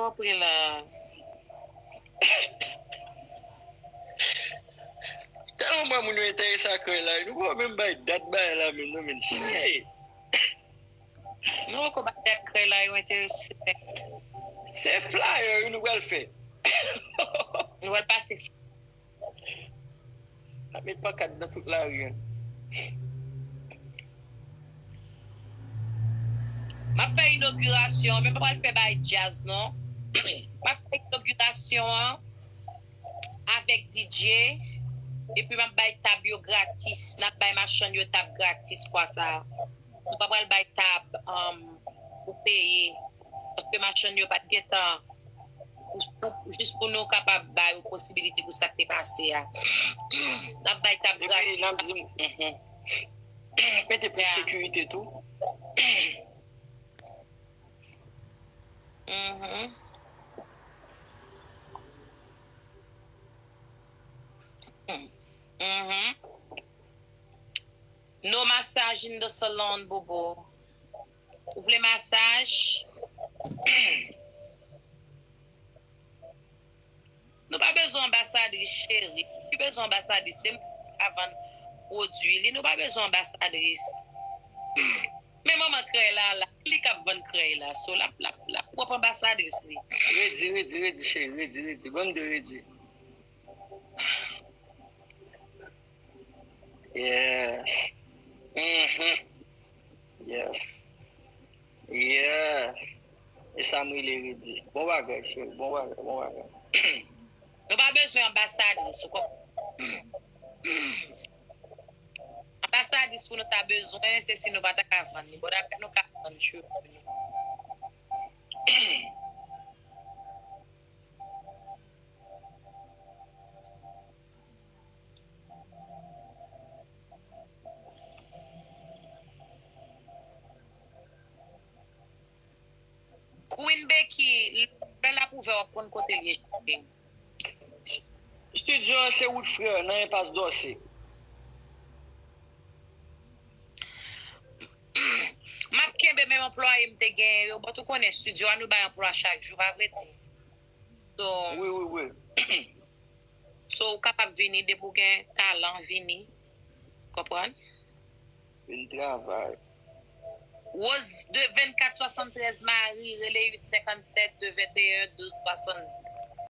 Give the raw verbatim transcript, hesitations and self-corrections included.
Konpri la. Tèlman mwen moun yo enterese ak krèy la, nou pa menm bay dat bagay la menm non, men shit. Nou poko bay dat krèy la, yo enterese. Se flyer wi nou pral fè. Nou pral pase. N ap met pankad nan tout lari a. M ap fè inogirasyon, men m pa pral fè bay djaz non. M ap fè inogirasyon an avèk D J, epi m ap bay tab yo gratis. N ap bay machann yo tab gratis fwa sa a. Nou pa pral bay tab, um, pou peye. Paske machann yo pa t gen tan pou, pou, jis pou nou kapab ba yo posibilite pou sa k te pase a. N ap bay tab gratis. Epi n ap di, mhm. Mete plis sekirite tou. Mhm. Mhm. No massage in the salon, bobo. Ou vle masaj? Nou pa bezwen anbasadris, cheri. Ki bezwen anbasadris? Se mwen ki ka vann pwodui li. Nou pa bezwen anbasadris. Men manman krèy la, la, li k ap vann krèy la. So, l ap, l ap, l ap pwòp anbasadris li. Redi, redi, redi, cheri. Redi, redi. Banm de redi. Yes. Mhm. Yes. Yes. E sa m rele redi. Bon bagay, cheri. Bon bagay, bon bagay. Nou pa bezwen anbasadris, ou konprann? Anbasadris pou nou ta bezwen, se si nou pa ta ka vann li. Bon, dapre nou ka vann cheve nou. Queen Becky, lè l ap ouvè, w ap konn kote l ye, cheri. Studio an se wout frè, nan enpas Dòse. M ap kenbe menm anplwaye m te genyen yo. Bon, ou konnen, studio a nou bay anplwa chak jou, pa vre di? So, wi, wi, wi. So, ou kapab vini, depi w gen talan, vini. Konprann? Vin travay. Rose de vennkat swasanntrèz Marie, rele uit senkannsèt de venteyen douz swasanndis.